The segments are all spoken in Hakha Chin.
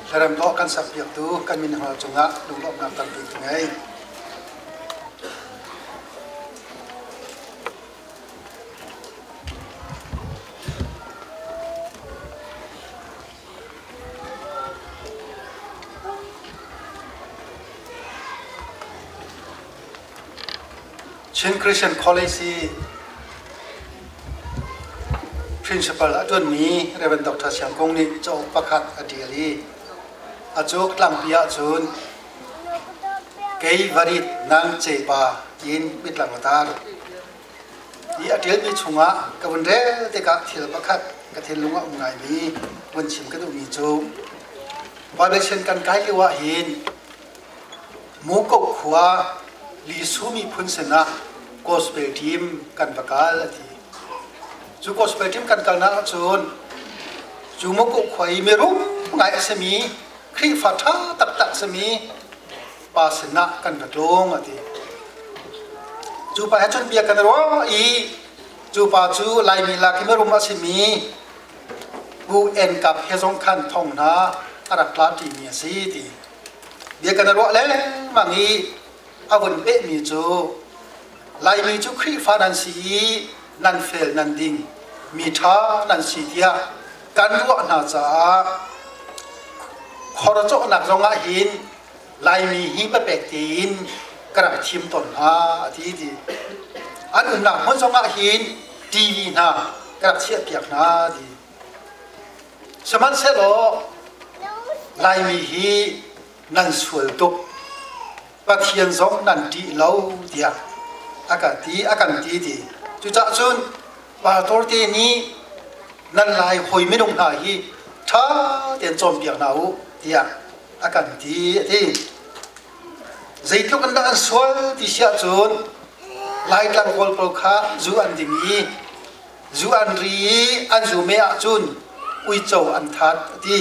Hlarem dawh kan sakpiaktu kan min hna cungah lunglawmhnak tampi ka ngei. Chin Christian College i Principal a ṭuanmi Rev. Dr. Siang Kung nih cauk pakhat a ṭial i a cauk tlangpi ahcun Kei varit nang cepa tiin mitlang a tar. Hi a ṭialmi chungah ka vun rel tikah thil pakhat ka thinlung ah um ngaimi vun chim ka duhmi cu Bible kan kai lio ahhin Muko khua Lisu miphun sinah gospel team kan va kal a ti. Cu gospel team kan kalnak ahcun cu Muko khua i mirum ngai a simi Khrihfa ṭha taktak simi pa sinah kan va tlung a ti. Cu pa he cun bia kan ruah i cu pa cu Laimi lak i mirum a simi Pu En Kap he zong khan thong hna a rak tla ṭimi a si ti. Bia kan ruah lengmang i a vun pehmi cu Laimi cu Khrihfa nan si i nan fel nan ding mi ṭha nan si tiah kan ruah hna caah khor cawhnak zongah hin Laimi hi papek tein ka rak thim tawn hna a ti ti. An umnak hmun zongah hin TV hna ka rak chiahpiak hna ti. Sihmanhsehlaw Laimi hi nan sual tuk. Pathian zong nan ṭih lo tiah a ka ti a kan ti ti. Cucaah cun pastor te nih nan lai hawi minung hna hi ṭha tein cawnpiak hna u tiah a kan ti a ti. Zeitluk in dah an sual ti si ahcun Laitlang kawl pawl kha zu an ding i zu an ri i an zu me ahcun uico an that a ti.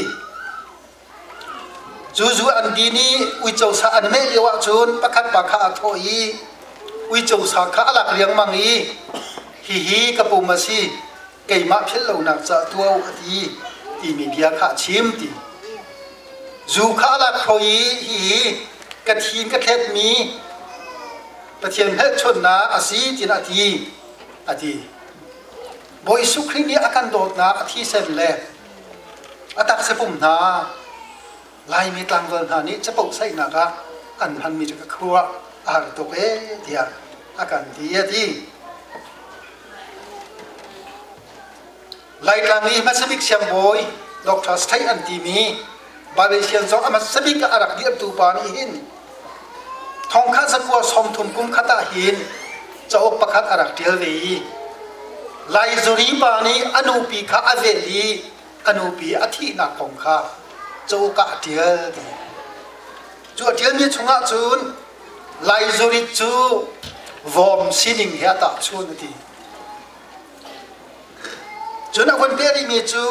Cu zu an din i uico sa an meh lio ahcun pakhat pa kha a thawh i uico sa kha a lak riangmang i hihi ka pum a si keimah philh lonak ca tuah u a ti timi bia kha a chim ti. Zu kha a lak kho i hihi ka thi ka thletmi Pathian hmelchunhnak a si tiin a ti a ti. Bawi Jesuh Khrih nih a kan dawtnak a thisen le a taksa pum hna Laimi tlangval hna nih capo saihnak ah an hmanmi cu ka khuaruah a har tuk ee tiah a kan ti a ti. Laitlang i hmasabik siangbawi Dr. Stay an timi Bible sian zong a hmasabik ah a rak dirhtu pa nih hin thongkhat zakua 30 kum khat ah hin cauk pakhat a rak ṭial ve i Lai zuri pa nih a nupi kha a vel i a nupi a thihnak kong kha cauk ah a ṭial ti. Cu a ṭialmi chungah cun Lai zurit cu vawm sining he a tahchun a ti. Cun a hun peh rihmi cu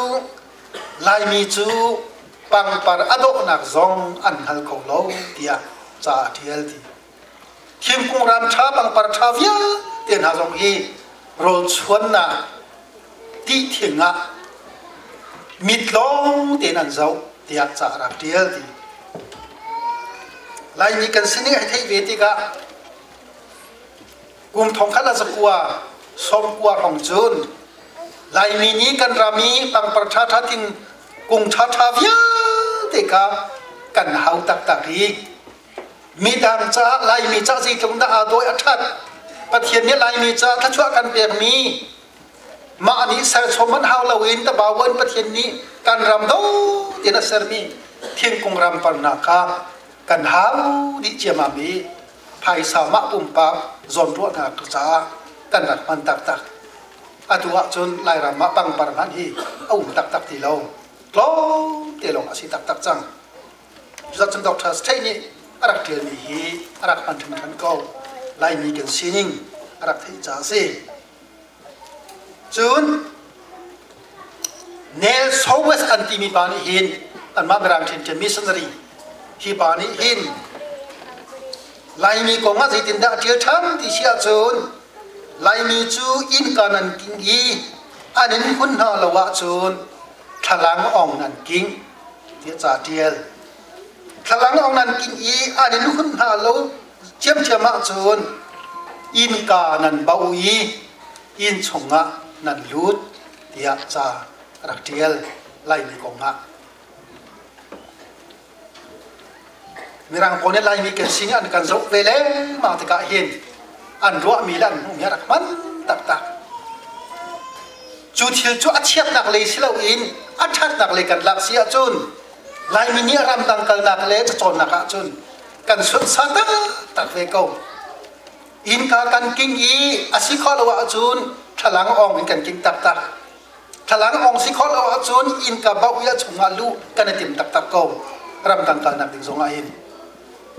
Laimi cu pangpar a dawhnak zong an hngal kho lo tiah ca a ṭial ti. Thingkung ram ṭha pangpar ṭha vialte hna zong hi rawl chuannak ti thing ah mit lawng tein an zoh tiah ca a rak ṭial ti. Laimi kan sining ai theih ve tikah kum thongkhat le zakua sawmkua hrawng cun Laimi nih kan ram i pangpar ṭhaṭha thingkung ṭhaṭha vialte kha kan hau taktak i midang caah Laimi caah zeitluk dah aa dawi a ṭhat Pathian nih Laimi caah thluachuah kan pekmi mah nih serchom hmanh hau loin tabawan Pathian nih kan ram do tiin a sermi thingkung ramparnak kha kan hau dih ciammam i phaisa mah pumpak zawnruahnak caah kan rak hman taktak. Atu ahcun Lairam ah pangpar hmanh hi a um taktak ti lo. Tlawm te lawng a si taktak cang. Cuzacun Dr. Stay nih a rak ṭialmi hi a rak hman hringhran ko. Laimi kan sining a rak theih caah a si. Cun Neil Sowes an timi pa nih hin anmah Mirang ṭhiamṭhiam missionary hi pa nih hin Laimi kong ah zeitindah a ṭial ṭhan ti si ahcun Laimi cu innka nan king i an in hun hna lo ahcun thlalang ong nan king. Tiah ca ṭial. Thlalang ong nan king i an in hun hna lo ṭhiamṭhiam ahcun innka nan bauh i inn chungah nan lut tiah ca a rak ṭial Laimi kongah. Mirang pawl nih Laimi kan sin an kan zoh ve lengmang tikah hin an ruahmi le an hmuhmi a rak hman taktak. Cu thil cu a chiatnak lei si loin a ṭhatnak lei kan lak si ahcun Laimi nih ramdang kalnak le cacawnnak ahcun kan sunsa taktak ve ko. Innka kan king i a si khawh lo ahcun thlalang awng in kan king taktak. Thlalang awng si khawh lo ahcun innka bauh i a chungah luh kan i tim taktak ko. Ramdang kalnak ding zongah hin.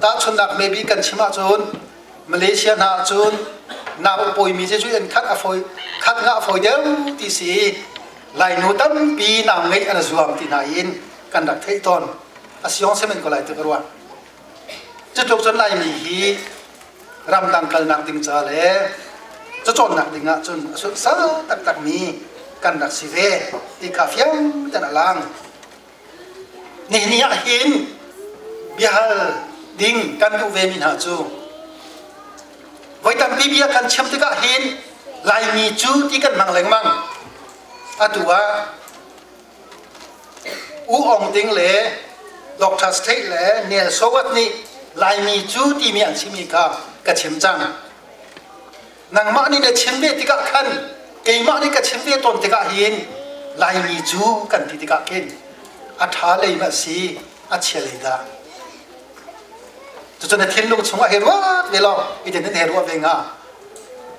Tahchunhnak maybe kan chim ahcun Malaysia hna ahcun nau pawimi cu in khat a fawi khat nga a fawi deuh ti si Lainu tampi nau ngeih an zuam ti hna in kan rak theih tawn. A siong semen ko lai ti ka ruah. Cutluk cun Laimi hi ramdang kalnak ding ca le cacawnnak ding ah cun a sunhsa taktakmi kan rak si ve ti kha fiang ten a lang. Nihin ah hin biahal ding kan duh ve mi hna cu voi tampi bia kan chim tikah hin Laimi cu ti kan hmang lengmang. Atu ah U Aung Ding le Dr. State le Neil Sowat nih Laimi cu timi an chimmi kha ka chim cang. Nangmah nih na chim ve tikah khan keimah nih ka chim ve tawn tikah hin Laimi cu kan ti tikah khin a ṭha lei ma si a chia lei dah. Cucu na thinlung chungah he ruat ve law i den he ruah ve nga.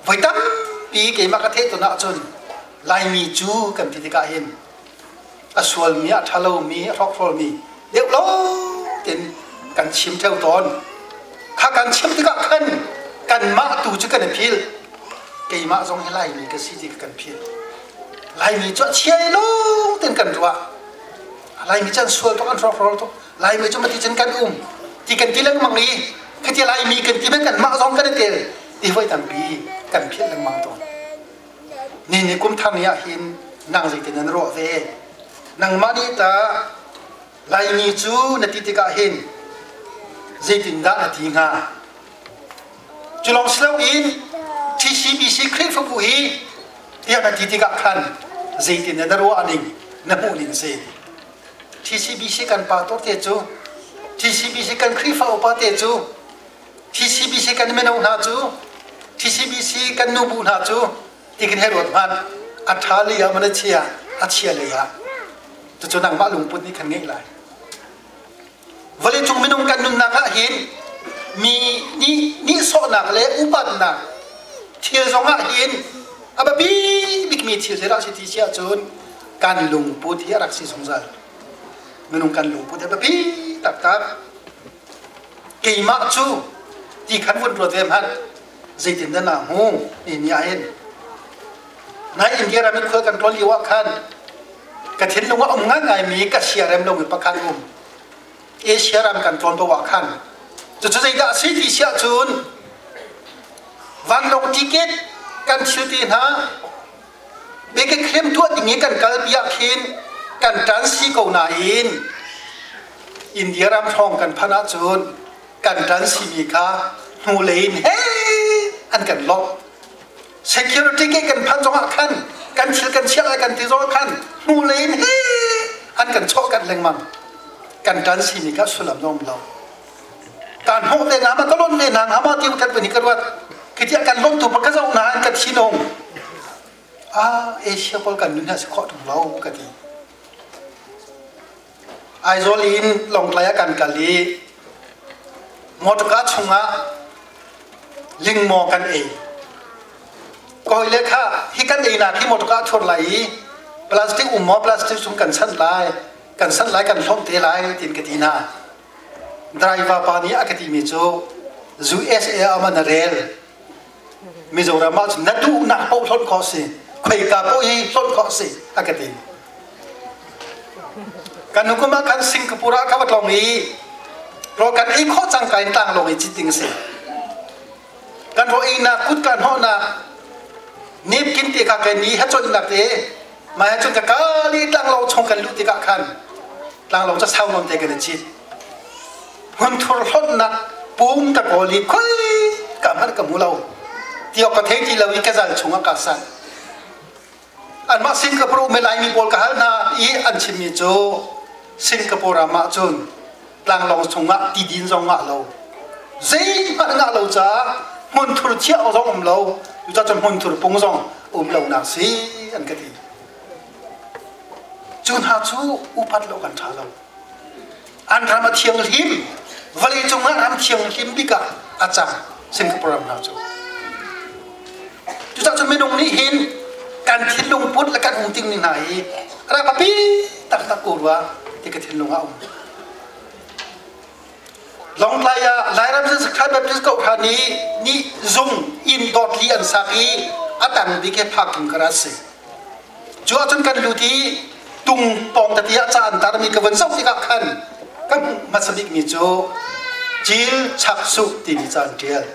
Voi tampi keimah ka theih tawn ahcun Laimi cu kan ti tikah hin a sualmi, a ṭhalomi, a hrokhrawlmi deuh lo tin kan chim ṭheo tawn. Kha kan chim tikah khan kanmah tu cu kan i phil. Keimah zong hi Laimi ka si ti kan phil. Laimi cu a chia lawng tin kan ruah. Laimi cu an sual tuk, an hrokhrawl tuk. Laimi cu mati cun kan um ti kan ti lengmang i khati Laimi kan ti men kanmah zong kan i tel ti voi tampi kan philh lengmang tawn. Ni ni kum thar ni ah hin nang zeitin nan ruah ve? Nangmah nih tah Laimi cu na ti tikah hin zeitindah na ti hnga? Cu lawng si loin TCBC Khrihfabu hi tiah na ti tikah khan zeitin na ruah ning na hmuh ning si? TCBC kan pastor te cu TCBC kan Khrihfa upa te cu TCBC kan mino hna cu TCBC kan nubu hna cu ti kan he ruat hmanh a ṭha lei ah man a chia a chia lei ah cucu nangmah lungput nih khan ngeih lai vawleicung minung kan nunnak ah hin mi nih nihsawhnak le upatnak thil zong ah hin a biapi bikmi thil zeidah si ti si ahcun kan lungput hi a rak si zungzal minung kan lungput hi a biapi taktak Keimah cu ti khan vun ruat ve hmanh zeitindah naa hmu timi ah hin nai India ram in khual kan ṭuan lio ah khan ka thinlung ah um ngaingaimi ka siarem lomi pakhat um Asia ram kan tlawn paoh ah khan cucu zeidah a si ti si ahcun vanlawng ticket kan thil te hna Biakhiam tuah ding i kan kal piah khin kan ṭan si ko nain India ram hrawng kan phanh ahcun kan ṭan simi kha hnulei in hei an kan lawmh. Security ke kan phanh zongah khan kan thil kan chiah lai kan ti zongah khan hnulei in hei an kan chawh kan lengmang. Kan ṭan simi kha sullam a um lo. Kan hmuh ve nga ma ka lon ve na nga ma ti kan pani ka ruat khitiah kan lon tu pa ka zoh na an ka thinong ah Asia pawl kan nun ha si khawh tung lo ka ti Aizawl in Lawngtlai ah kan kal i motorka chungah lingmaw kan ei kawi le kha hi kan ei nak hi motorka thur lai i plastic um maw plastic chung kan sanh lai kan sanh lai kan hlawm te lai tin ka ti na Driver pa nih a ka timi cu USA ah man a rel. Mizoram ah cun na duhnak paoh hlonh khawh si. Khoika paoh hi hlonh khawh si a ka ti. Kan hukum ah khan Singapore ah ka va tlawng i rawl kan ei khawh cangka in tlanglawng i cit ding a si. Kan rawl einak kut kan hnawhnak napkin te kha kan i hacawnnak te mai ahcun ka kal i tlanglawng chung kan luh tikah khan. Tlanglawng cu sau nawn te kan i cit. Hmunthur hlonhnak pum ka kawl i khoi ka hmanh ka hmu lo. Tiawk ka thei ti lo i ka zal chungah kaa sanh. Anmah Singapore um i Laimi pawl ka hal hna i an chimmi cu Singapore ram ah cun tlanglawng chungah tidin zong ngah lo. Zeihmanh ngah lo caah hmunthur chiah awk zong um lo. Cucaah cun hmunthur pung zong um lonak si an ka ti. Cu hna cu upat lo kan ṭha lo. An ram a thianghlim. Vawleicung ah ram thianghlim bik ah a cang Singapore ram hna cu. Cucaah cun minung nih hin kan thinlung put le kan umting ning hna hi rak api taktak ko rua ti ka thinlung ah um. Lawngtlai ah Lairam Christ Baptist Kohhran nih nih zung inn dawt li an sak i a tang bik he parking kara si. Cu ahcun kan lut i tung pawng tete ah ca an tarmi ka vun zoh tikah khan ka hmuh hmasa bikmi cu cil chak suh timi ca an ṭial.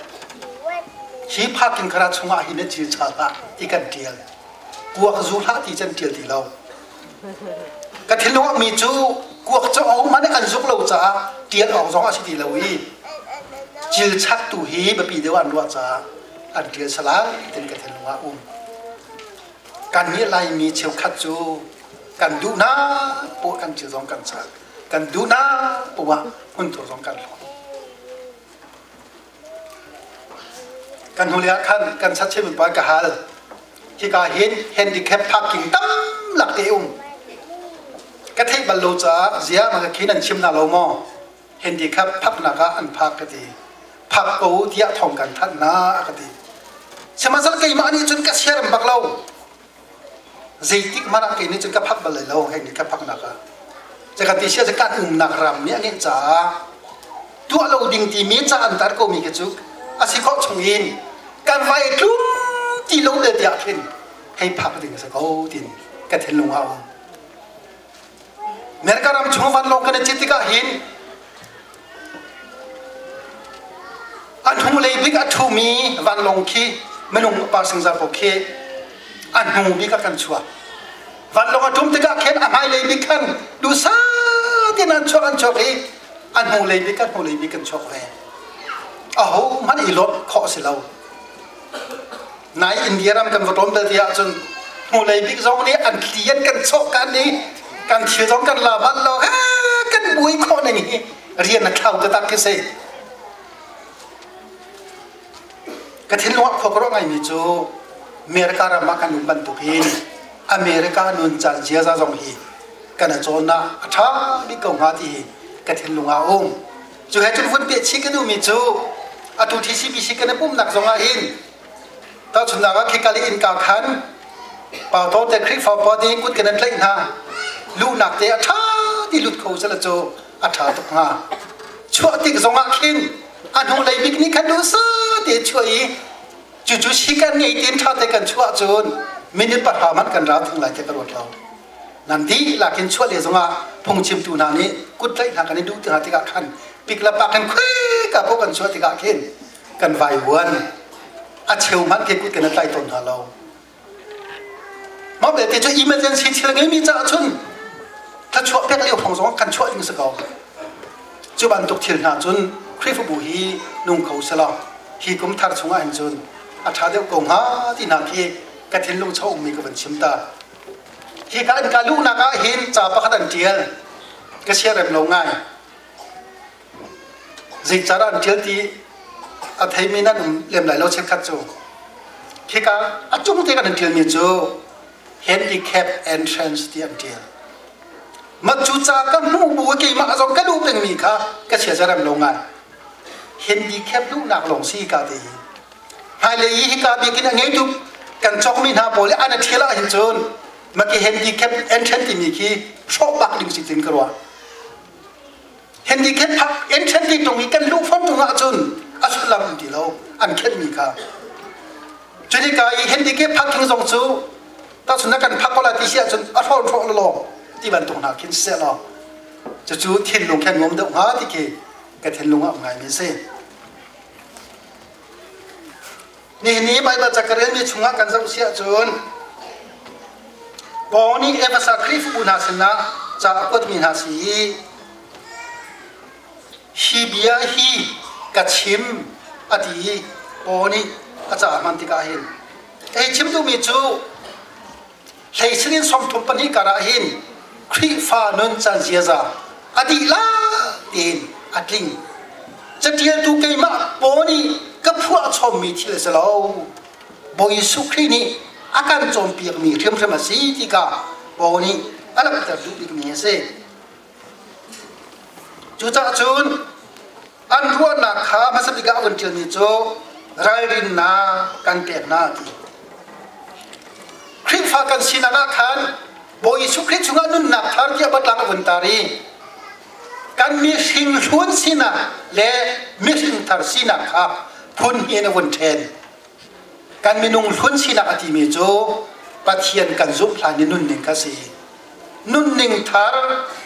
Hi parking kara chungah hin cil cha hlah ti kan ṭial. Kuak zu hlah ti can ṭial ti lo. Ka thinlung ah mi cu kuak cu awng man an zuk lo caah ṭial awk zong a si ti lo i cil chak tu hi biapi deuh an ruah caah an ṭial salai tin ka thinlung ah um. Kannih Laimi cheukhat cu kan duhnak poah kan thil zong kan chak. Kan duhnak poah hmunthur zong kan hlawt. Kan hnulei ah khan kan sachem pa ka hal. Hika hin handicap parking tam lak te um. Ka theih bal lo caah zia ma ka khin an chim na lo maw? Handicap phaknak ah an phak ka ti. Phak ko tiah thong kan thanh na ka ti. Sihmanhsehlaw keimah nih cun ka siarem bak lo. Zeitik hmanh ah kei nih cun ka phak bal lai lo handicap phaknak ah. Caka ti sia kan umnak ram nih a ngeih caah tuah lo ding timi ca an tar komi khi cu a si khawh chung in kan vai tlum ti lo le tiah khin hei phak ding a si ko tin ka thinlung ah um. America ram chung vanlawng kan i cit tikah hin a hnulei bik a ṭhumi vanlawng khi minung passenger pawl khi a hnu bik ah kan chuak. Vanlawng a ṭum tikah khin a hmailei bik khan duhsah tein an chuak an chuak i a hnulei bik a hnulei bik kan chuak ve. Aho hmanh i lawt khawh a si lo. Nai India ram kan va ṭawm bal ti ahcun hnulei bik zong nih an thli an kan chawh kan i kan thil zong kan la bal lo kan buai khawh ning hi rian a thlau taktak khi si. Ka thinlung ah khua ka ruah ngaimi cu America ram ah kan um bantuk hin America nun caan ziaza zong hi kan a cawnnak a ṭha bik ko hnga ti hi ka thinlung ah a um. Cu he cun vun peh chih ka duhmi cu atu TCBC kan i pumhnak zong ah hin tahchunhnak ah khikal i innka khan Pauto te Khrihfa upa ding kut kan in tlaih hna luhnak te a ṭha ti lut kho sela cu a ṭha tuk hnga. Chuah tik zong ah khin a hnulei bik nih khan duhsa te chuah i cucu si kan ngei tin ṭha te kan chuah cun minute pahra hmanh kan ra theng lai ti ka ruat lo. Nan dihlak in chuah le zongah phungchimtu hna nih kut tlaih hna kan i duh ti hna tikah khan pik le pak in khuika paoh kan chuah tikah khin kan vaivuan a cheu hmanh khi kut kan i tlai tawn hna lo. Mah belte cu emergency thil ngeimi caah cun thluachuah pek lio phong zong kan chuah ding si ko. Cu bantuk thil hna cun Khrihfabu hi nung kho selaw hi kum thar chungah hin cun a ṭha deuh ko hnga ti hna khi ka thinlung cho ummi ka van chim ta. Hika in ka luhnak ah hin ca pakhat an ṭial. Ka siarem lo ngai. Zeicadah an ṭial ti a theimi nan um lem lai lo cheukhat cu. Hika a cung te kan an ṭialmi cu handicap entrance ti an ṭial. Mah cu ca ka hmuh bu keimah zong ka duh pengmi kha ka siasarem lo ngai. Handicap duhnak lawng si ka ti hi. Hmailei i hika biakinn a ngeitu kan cawkmi hna pawl i an a ṭhial ahhin cun maki handicap entrance timi khi hrawh bak ding si tin ka ruah. Handicap phak entrance ti tung i kan luh fon tung ahcun a sullam um ti lo an khenmi kha. Cunika i handicap parking zong cu tahchun na kan phak ko lai ti si ahcun a hrawn hrawh lawng ti bantuk hna khin siseh law cucu thinlung khen ngom deuh hnga ti khi ka thinlung ah um ngaimi a si. Nihin i Baibal ca ka relmi chungah kan zoh si ahcun Paul nih Efesa Khrihfabu hna sinah ca a kuatmi hna si i hi bia hi ka chim a ti i Paul nih a ca a hman tikah hin ei chim duhmi cu hlei sinin 34 kar ah hin Khrihfa nun can ziaza a dihlak tein a tling. Catialtu keimah Paul nih ka phuah chommi thil a si lo. Bawi Jesuh Khrih nih a kan cawnpiakmi hrimhrim a si ti kha Paul nih a langhter duh bikmi a si. Cucaah cun an ruahnak kha hmasa bik ah a vun ṭialmi cu ralrinnak kan pek hna ti. Khrihfa kan sinak ah khan Bawi Jesuh Khrih chungah nunnak thar tiah batlang a vun tar i kan mihring hlun sinak le mihring thar sinak kha phun hnih in a vun ṭhen. Kan minung hlun sinak a timi cu Pathian kan zumh hlan i nunning kha si. Nunning thar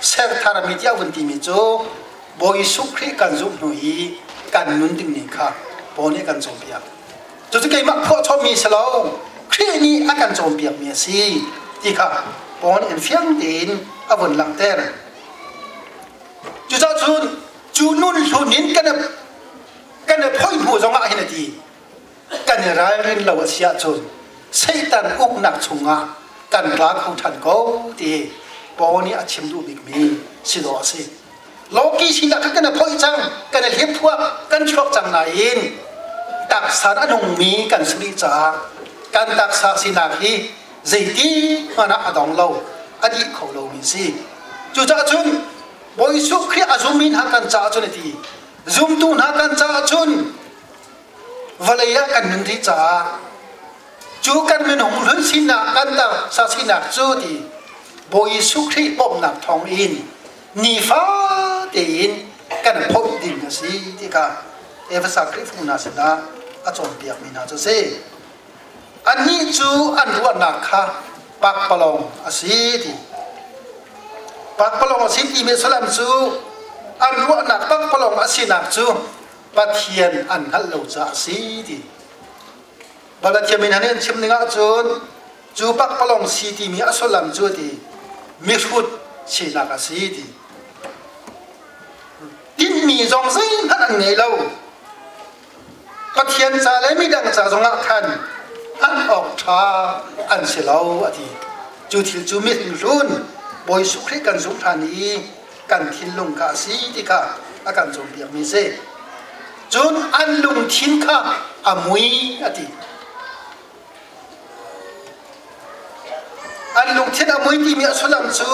ser tharmi tiah vun timi cu Bawi Jesuh Khrih kan zumh hnu i kan nun ding ning kha Paul nih a kan cawnpiak. Cucu keimah phuahchommi si lo, Khrih nih a kan cawnpiakmi a si ti kha Paul nih fiang tein a vun langhter. Cucaah cun cu nun hlun in kan kan i phoih hnu zongah hin a ti. Kan i ralrin lo a si ahcun Satan uknak chungah kan tla kho ṭhan ko ti Paul nih a chim duh bikmi si dawh a si. Lawki sinak kha kan i phoih cang, kan i hliaphuak, kan chuak cang nain taksa a nungmi kan si rih caah kan taksa sinak hi zeiti hmanh ah a dong lo, a dih kho lomi si. Cucaah cun Bawi Jesuh Khrih a zummi hna kan caah cun a ti, zumtu hna kan caah cun vawlei ah kan nun rih caah cu kan minung hlun sinak kan taksa sinak cu ti Bawi Jesuh Khrih bawmhnak thawng in nifa tein kan phawt ding a si ti kha Efesa Khrihfabu hna sinah a cawnpiakmi hna cu a si. Annih cu an ruahnak kha pakpalawng a si ti. Pakpalawng a si timi sullam cu an ruahnak pakpalawng a sinak cu Pathian an hngalh lo caah a si ti. Pathian min han chim ning ahcun cu pakpalawng si timi a sullam cu ti mihrut sinak a si ti. Tinhmi zong zeihmanh an ngei lo. Pathian ca le midang ca zongah khan an awk ṭha an si lo a ti. Cu thil cu mihlun Bawi Jesuh Khrih kan zumh hlan i kan thinlung kha a si ti kha a kan cawnpiakmi a si. Cun an lungthin kha a mui a ti. An lungthin a mui timi a sullam cu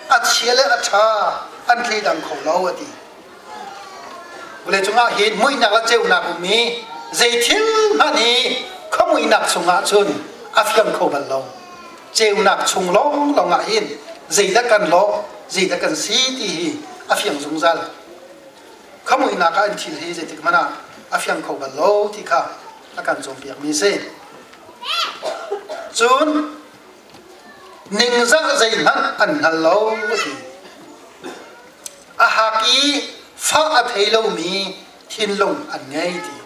a chia le a ṭha an thleidang kho lo a ti. Vawleicung ah hin muihnak le ceunak um i zei thil hmanh hi khuamuihnak chungah cun a fiang kho bal lo. Ceunak chung lawnglawng ah hin zeidah kan lawh, zeidah kan si ti hi a fiang zungzal. Khuamuihnak ah an thil hi zeitik hmanh ah a fiang kho bal lo ti kha a kan cawnpiakmi a si. Cun ningzah zeihmanh an hngal lo a ti. A hak i fah a thei lomi thinlung an ngei ti.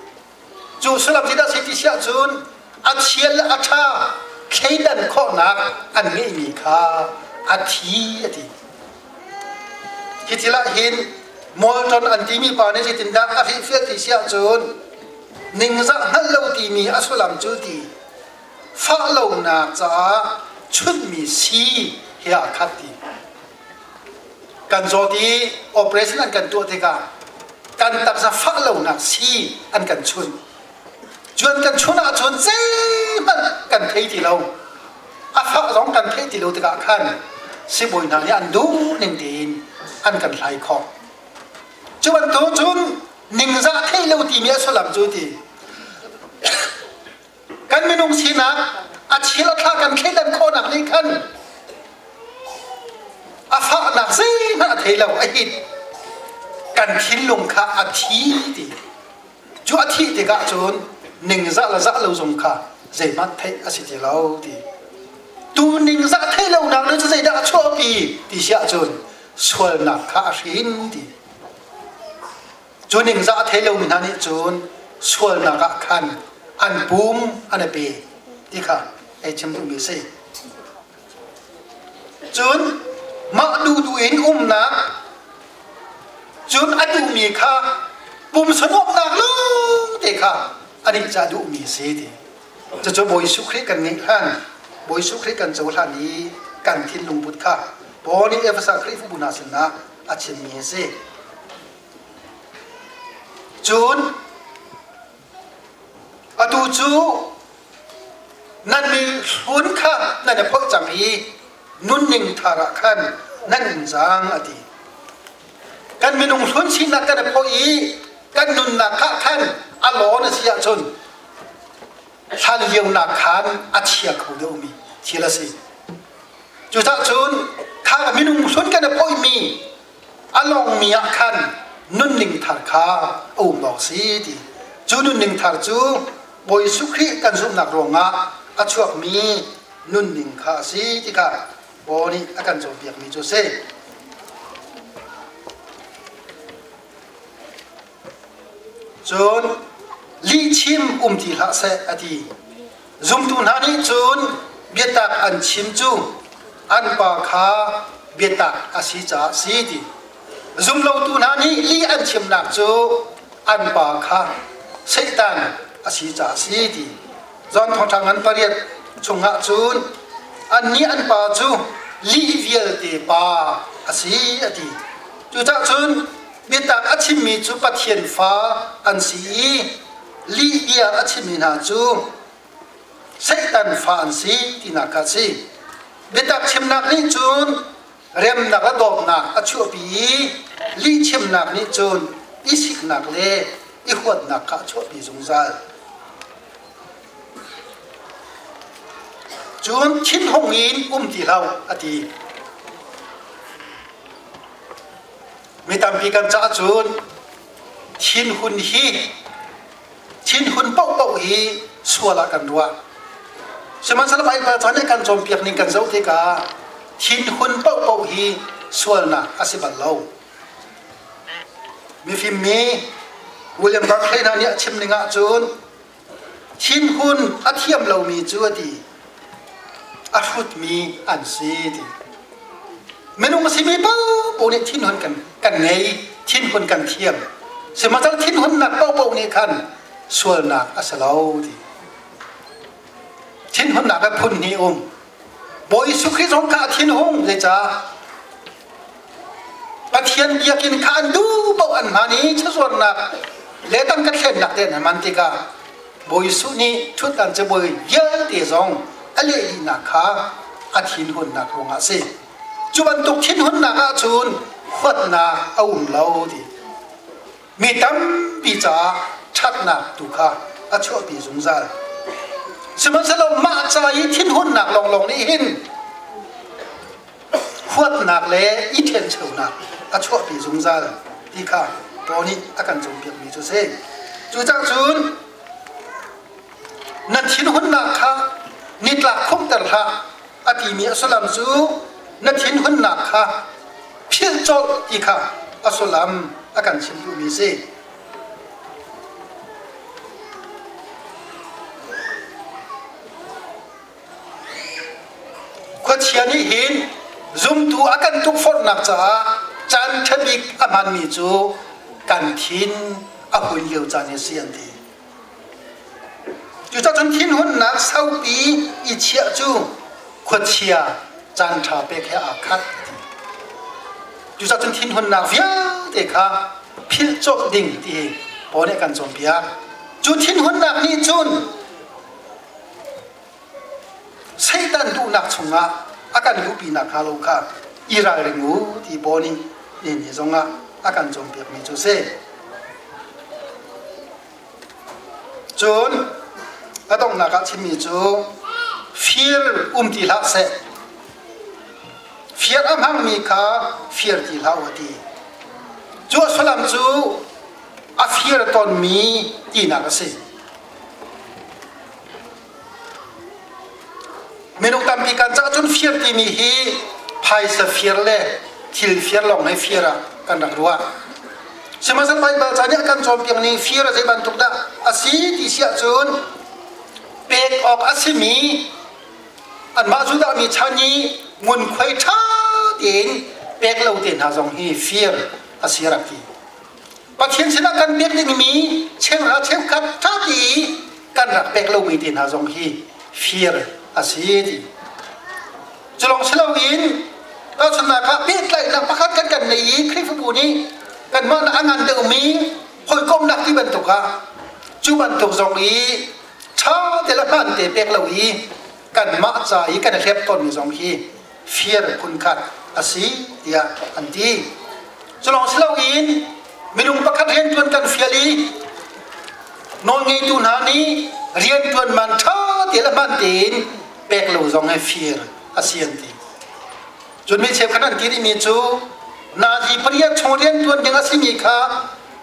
Cu sullam zeidah si ti si ahcun a chia le a ṭha thleidan khawhnak an ngeihmi kha a thi a ti. Hi thil ah hin Molton an timi pa nih zeitindah a hrilhfiah ti si ahcun ningzah hngalh lo timi a sullam cu ti fah lonak caah chunhmi sii he aa khat ti. Kan zawt i operation an kan tuah tikah kan taksa fah lonak sii an kan chunh. Cu an kan chunh ahcun zeihmanh kan thei ti lo. A fah zong kan theih ti lo tikah khan sibawi hna nih an duh ning tein an kan hlai khawh. Cu bantuk cun ningzah theih lo timi a sullam cu ti Kan minung sinak a chil a thla kan thleidan khawhnak nih khan a fahnak zeihmanh a thei lo a hit. Kan thinlung kha a thi ti. Cu a thih tikah cun ningzah le zah lo zong kha zeihmanh theih a si ti lo ti. Tu ningzah theih lonak nih cu zeidah a chuahpi ti si ahcun sualnak kha a hrin ti. Cu ningzah a thei lomi hna nih cun sualnak ah khan an pum an i pe ti kha ei chim duhmi a si. Cun Mah duhduh in umnak cun a duhmi kha pumsa nuamhnak lawng te kha anih ca duhmi a si ti. Cucu Bawi Jesuh Khrih kan ngeih hlan, Bawi Jesuh Khrih kan cohlan i kan thinlung put kha Paul nih Efesa Khrihfabu hna sinah a chimmi a si. Cun atu cu nan mi hlun kha nan i phoih cang i nunning thar ah khan nan um cang a ti. Kan minung hlun sinak kan i phoih i kan nunnak kha khan a lawn a si ahcun hlan lionak khan a chia kho deuhmi thil a si. Cucaah cun kha minung hlun kan i phoihmi a lawngmi ah khan nunning thar kha a um awk si ti. Cu nunning thar cu Bawi Jesuh Khrih kan zumhnak ruangah a chuakmi nunning kha a si ti kha Paul nih a kan cawnpiakmi cu a si. Cun lihchim um ti hlah seh a ti. Zumtu hna nih cun biatak an chim cu an pa kha biatak a si caah si ti. Zumlotu hna nih lih an chimnak cu an pa kha Satan a si caah si ti. John thawngṭha ngan pariat chungah cun annih an pa cu lih vialte pa a si a ti. Cucaah cun biatak a chimmi cu Pathian fa an si i lih bia a chimmi hna cu Satan fa an si tinak kha a si. Biatak chimnak nih cun remnak le dawtnak a chuahpi i lihchimnak nih cun i siknak le i huatnak kha a chuahpi zungzal. Cun thinhung in um ti hlah a ti. Mi tampi kan caah cun thinhun hi thinhun paohpaoh hi sual ah kan ruah. Sihmanhsehlaw Baibal ca nih kan cawnpiak ning kan zoh tikah thinhun paohpaoh hi sualnak a si bal lo. Mifim mi William Barclay hna nih a chim ning ahcun thinhun a thiam lomi cu a ti a hrutmi an si ti. Minung a simi paohpaoh nih thinhun kan, kan ngei, thinhun kan thiam. Sihmanhsehlaw thinhunnak paohpaoh nih khan sualnak a si lo ti. Thinhunnak a phun hnih um. Bawi Jesuh Khrih zong kha a thinhung zeicah? Pathian biakinn kha an duh paoh an hman i chawzuarnak le tangka thlennak te an hman tikah Bawi Jesuh nih ṭhutdan cabuai vialte zong a leh dihnak kha a thinhunnak ruangah a si. Cu bantuk thinhunnak ahcun huatnak a um lo ti. Mi tampi caah ṭhatnak tu kha a chuahpi zungzal. Sihmanhsehlaw mah ca i thinhunnak lawnglawng nih hin huatnak le i ṭhencheunak a chuahpi zungzal ti kha Paul nih a kan cawnpiakmi cu a si. Cucaah cun nan thinhunnak kha nitlak khumter hlah a timi a sullam cu na thinhunnak kha philh colh ti kha a sullam a kan chim duhmi a si. Khuachia nih hin zumtu a kan tukforhnak caah caan ṭha bik a hmanmi cu kan thin a hun lio caan hi a si an ti. Cucaah cun thinhunnak saupi i chiah cu khuachia caan ṭha pek he aa khat a ti. Cucaah cun thinhunnak vialte kha philh cawk ding ti Paul nih a kan cawnpiak. Cu thinhunnak nih cun Satan duhnak chungah a kan luhpi nakhnga lo kha i ralring u ti Paul nih nihin ni zongah a kan cawnpiakmi cu a si. Cun a donghnak ah chimmi cu fir um ti hlah seh. Fir a hmangmi kha fir ti hlah u a ti. Cu a sullam cu a fir tawnmi tinak a si. Minung tampi kan caah cun fir timi hi phaisa fir le thil fir lawng hei fir ah kan rak ruah. Sihmanhsehlaw Baibal ca nih a kan cawnpiak ning fir a zei bantuk dah a si ti si ahcun pek awk a simi anmah Judah mi chan i ngunkhuai ṭha ti tein pek lo te hna zong hi fir a si rak ti. Pathian sinah kan pek dingmi cheuhra cheukhat ṭha ti kan rak pek lomi te hna zong hi fir a si ti. Culong si loin tahchunhnak ah pehtlaihnak pakhat kan kan nei i Khrihfabu nih kanmah nak a ngan deuhmi hawikomhnak ti bantuk ah cu bantuk zong i ṭha te le hmaan te pek lo i kanmah ca i kan i hlep tawnmi zong hi fir phunkhat a si tiah an ti. Culong si loin minung pakhat rianṭuan kan fial i nawlngeitu hna nih rianṭuan man ṭha te le hmaan tein pek lo zong hi fir a si an ti. Cun mi cheukhat an ti rihmi cu nazi pariat chung rianṭuan ding a simi kha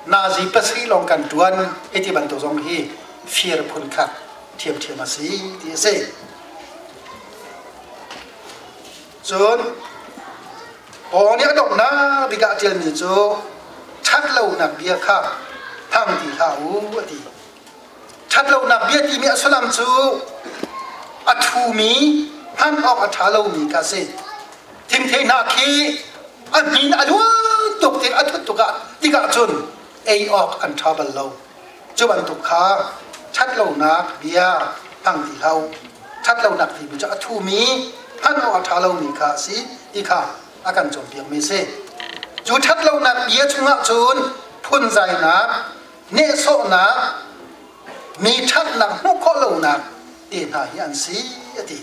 nazi pasarih lawng kan ṭuan hei ti bantuk zong hi fir phunkhat ṭhiamṭhiam a si ti a si. Cun Paul nih a donghnak bik ah ṭialmi cu ṭhatlonak bia kha hmang ti hlah u a ti. Ṭhatlonak bia timi a sullam cu a thumi hman awk a ṭha lomi kha a si. Thingthei hna khi a hmin a luan tuk tik a thut tuk ah tikah cun ei awk an ṭha bal lo. Cu bantuk kha ṭhatlonak bia hmang ti hlah u. Ṭhatlonak timi cu a thumi hman awk a ṭha lomi kha a si ti kha a kan cawnpiakmi a si. Cu ṭhatlonak bia chungah cun phunzainak, nehsawhnak, mi ṭhatnak hmuh khawh lonak te hna hi an si a ti.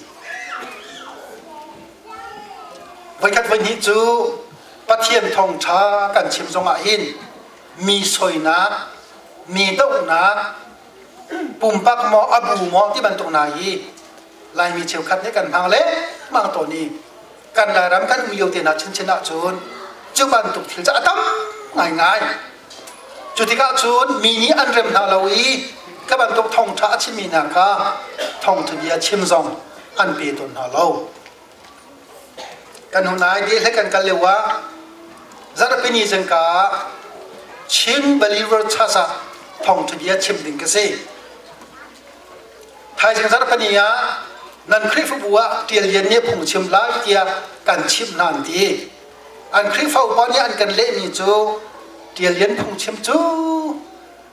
Voikhat voihnih cu Pathian thawngṭha kan chim zongah hin mi soinak, mi dohnak, pumpak maw a bu maw ti bantuk hna hi Laimi cheukhat nih kan hmang lengmang tawn i kan Lairam kan um lio te hna chinchin ahcun cu bantuk thil cu a tam ngaingai. Cu tikah cun mi nih an rem hna lo i ka bantuk thawngṭha a chimmi hna kha thawngṭha bia chim zong an pe tawn hna lo. Kan hun ai deh hlei kan kal lio ah zarhpini zingka ah Chin Believer Church ah thawngṭha bia chim ding ka si. Thaizing zarhpini ah nan Khrihfabu ah Ṭial Lian nih phung chim lai tiah kan chimh hna an ti. An Khrihfa upa nih an kan lehmi cu Ṭial Lian phungchim cu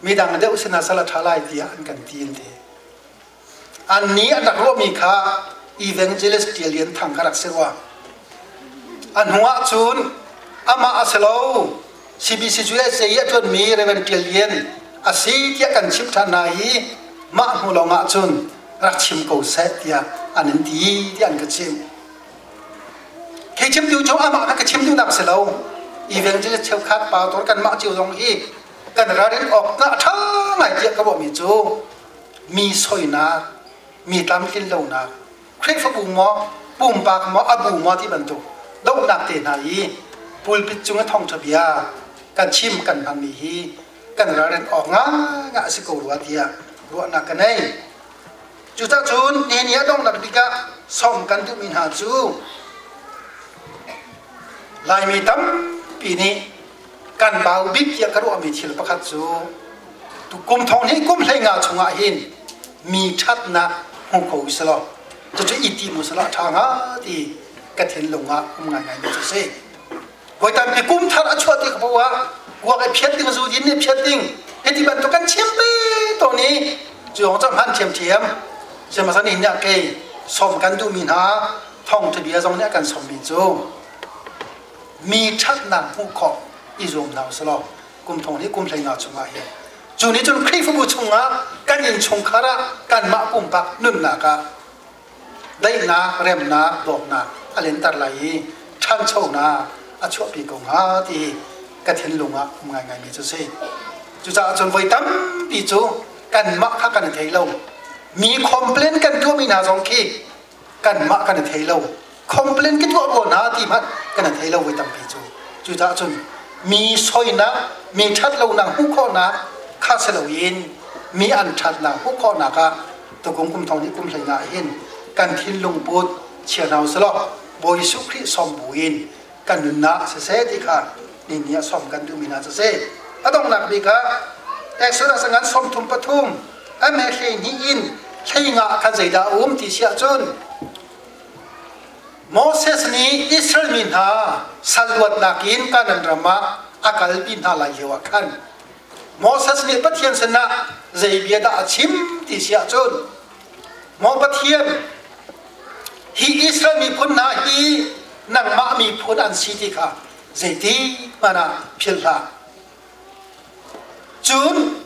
midang deuh sinah sal a ṭha lai tiah an kan ti an ti. Annih an rak ruahmi kha evangelist Ṭial Lian Thang kha rak si rua. A hnu ah cun amah a si lo CBC USA i a ṭuanmi Reverend Ṭial Lian a si tiah kan chimh ṭhan hna i mah hnu lawng ah cun rak chim ko seh tiah an in ti tiah an ka chimh. Khi chimtu cu amah kha ka chim duhnak a si lo. Evangelist cheukhat pastor kanmah cio zong hi kan ralrin awk a ṭha ngai tiah ka ruahmi cu mi soinak, mi tlamtlin lonak, Khrihfabu maw, pumpak maw, a bu maw ti bantuk dohnak te hna i pulpit cung i thawngṭha bia kan chim kan hmanmi hi kan ralrin awk ngaingai a si ko rua tiah ruahnak ka nei. Cucacun ni ni a donghnak bik ah sawm kan duhmi hna cu Laimi tampi nih kan bau bik tiah ka ruahmi thil pakhat cu kum thong hnih kum 15 chungah hin mi ṭhatnak hmu kho u selaw cucu i tim u selaw a ṭha hnga ti ka thinlung ah um ngaingai mi cu si. Voi tampi kum thar a chuah tik paoh ah kuak i phiat ding zu din nih phiat ding hiti bantuk kan chim pe tawn i cu hong cu hman ṭhiamṭhiam sihmanhsehlaw nihin ah kei sawm kan duhmi hna thawngṭha bia zong nih a kan sawmmi cu mi ṭhatnak hmuh khawh i zuam hna usih kum thong hnih kum 15 chungah hin cu nih cun Khrihfabu chungah kan innchungkhar ah kanmah pumpak nunnak ah daihnak remnak dawtnak a lenter lai i ṭhanchonak a chuahpi ko hnga ti ka thinlung ah um ngaingaimi cu si. Cucaah cun voi tampi cu kanmah kha kan i thei lo. Mi complain kan tuahmi hna zong khi kanmah kan i thei lo. Complain ka tuah rua hna ti hmanh kan i thei lo voi tampi cu. Cucaah cun mi soinak, mi ṭhatlonak hmuh khawhnak kha si loin mi an ṭhatnak hmuh khawhnak ah tukum kum thong nih kum 15 hin kan thinlung put chia hna usih Bawi Jesuh Khrih sawm buin kan nunnak siseh ti kha ni ni ah sawm kan duhmi hna cu si. A donghnak bik ah Exodus ngan 33 a me 12 in 15 khan zeidah a um ti si ahcun Moses nih Israel Israel mi hna sal luatnak in Kanaan ram ah a kalpi hna lai lio ah khan Moses nih Pathian sinah zei bia dah a chim ti si ahcun, Maw Pathian, hi Israel miphun hna hi nangmah miphun an si ti kha zeiti hmanh ah philh hlah. Cun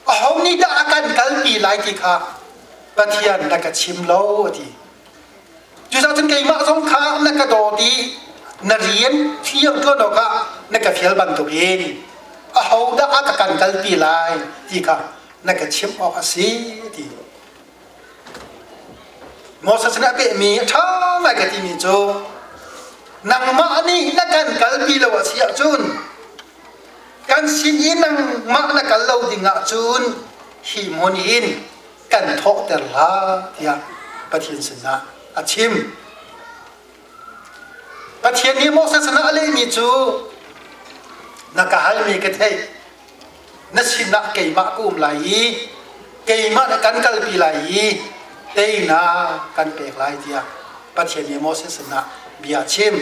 aho nih dah a kan kalpi lai ti kha Pathian na ka chim lo, a ti. Cucaah cun keimah zong kha na ka dawt i na rian thiang ṭuan awkah na ka fial bantukin ahodah a ka kan kalpi lai ti kha na ka chimh awk a si, ti. Moses nih a pehmi a ṭha ngai ka timi cu, nangmah nih na kan kalpi lo a si ahcun, kan sin i nangmah na kal lo ding ahcun, hi hmun hin kan thawhter hlah, tiah Pathian sinah a chim. Pathian nih Moses sinah a lehmi cu, na ka halmi ka theih, na sinah keimah ka um lai i keimah na kan kalpi lai i teinak kan pek lai, tiah Pathian nih Moses sinah bia a chim.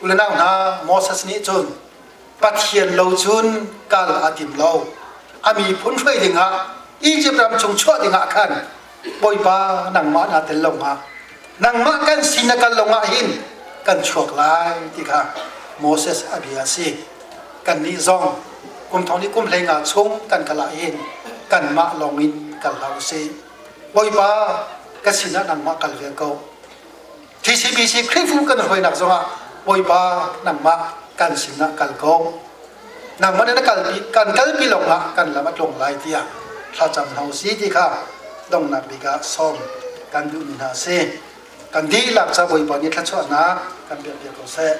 U le nau hna, Moses nih cun Pathian lo cun kal a tim lo. A miphun hruai dingah Egypt ram chung chuah dingah khan, Bawipa, nangmah naa tel lo hnga, nangmah kan sin na kal lo ah hin kan chuak lai, ti kha Moses a bia a si. Kannih zong kum thong nih kum 15 chung kan kal ah hin kanmah lawng in kal hlah usih. Bawipa, ka sinah nangmah kal ve ko. TCBC Khrihfu kan hruainak zongah Bawipa, nangmah kan sinah kal ko. Nangmah nih na kalpi, kan kalpi lawngah kan lam a tlung lai, tiah thlacam hna usih ti kha donghnak bik ah sawm kan duhmi hna a si. Kan dihlak ca Bawipa nih thluachuahnak kan pek piak ko seh.